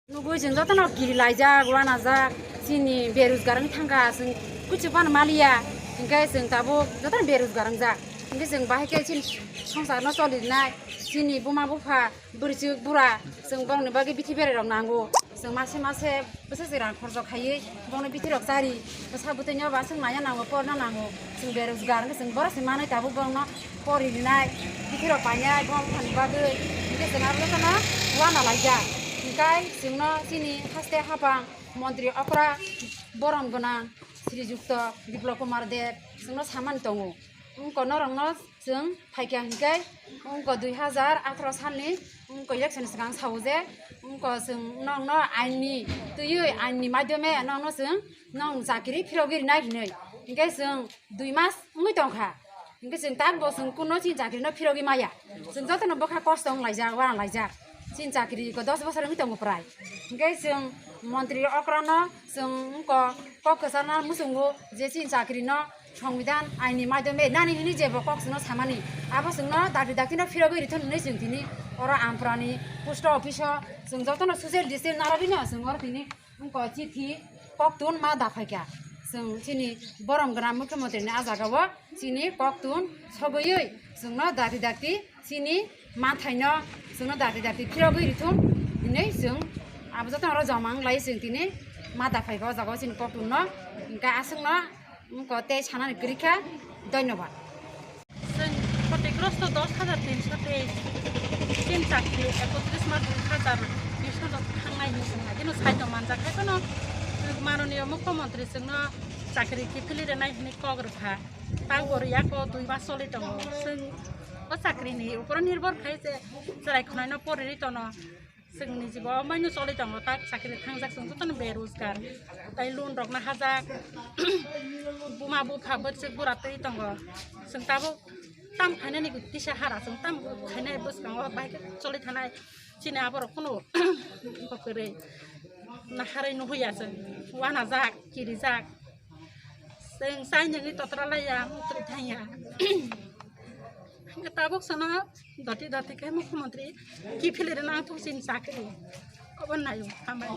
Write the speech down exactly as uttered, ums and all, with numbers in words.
Nugui chwng jotono kiri laijak, uanajak, chini berojgar wng thangkha, chwng kuchuk phano maliya, hinkhe chwng tabuk jotono berojgar wngjak. Hinkhe chwng bahai khe chini songsarno choli rwnai, chini buma bupha, bwrwichwk bura, chwng bongni bagwi bithi bererok nango. Chwng mase mase bwswk se rang khorchok khaiwi bongni bithi rok chari, bwsa bwtwino ba chwng naina nango, porna nango. Chwng berojgar wngkhe chwng borok se manwi tabuk borokno pori rinai, bithi rok painai, bongni bagwi. Hinkhe chwng abo jotono uana laijak. Hinkhe chwngno chini haste hapang montri okra borom gwnang Srijukto Biplop Kumar Deb chwngno samani tongo. Wngkha norokno chwng phaikha hinkhe wngkha dui hazar atharo salni wngkha election swkang sao je wngkha chwng nokno ainni twiwi ainni madhyome nokno chwng nong chakri phirogwi rinai hinwi. Hinkhe chwng dui mas wngwi tongkha. Hinkhe chwng tak bo chwng kuno chini chakri no phirogwi maya. Chwng jotono bwkha kosto wng laijak, uana laijak. Chini chakri ko dos bosor wngwi tongo prai. Hinkhe chwng montri okra no chwng wngkha kok kwchana muchungo je chini chakri no Songbidan aini maidome nani hini jebo kok chwngno samani. Abo chwngno dakti dakti no phirogwi rithun hinwi chwng tini oro Amparani post office o chwng jotono social distance narwgwino chwng oro tini wngkha chithi koktun ma daphaikha. Chwng chini borom gwnang mukhyamantri ni a jaga o chini koktun sogwi chwngno dakti dakti chini manthaino chwngno dakti dakti phirogwi rithung hinwi chwng abo jotono oro joma wng lai chwng tini ma daphaikha o jaga o chini koktun no. Hinkhe aswkno wngkha tei sanani kwrwi kha. Dhonyobad. Chwng khotigrosto dos hajar tinso teis tin chakri ekotris mas dui hajar bish no thangnai hinwi chwng agino saito manjak hai phano manoniyo mukhyamantri chwngno chakri kiphilwi rwnai hinwi kok rwkha. Tang bo riyako dui mas choli tongo. Chwng o chakrini uporo nirbhor khai je chwrai khwnaino pori rwi tono. Chwngni jibo maino choli tongo, tak chakri thangjak chwng jotono berojgar. Tai loan rokno hajak. Buma bupha bwswk bura twi tongo. Chwng tabuk tam khainani tisa hara chwng tam khainai bwskango bahai khe choli thanai. Chini aborok kunu kwrwi naharwi nuhuya chwng. Uanajak, kirijak. Chwng chainani totra laiya, mutrwi thangya. Hingke tabuk sono doti doti khe mukhyamantri kiphilwi rwna ang thung chini chakri. Obo naio hambai.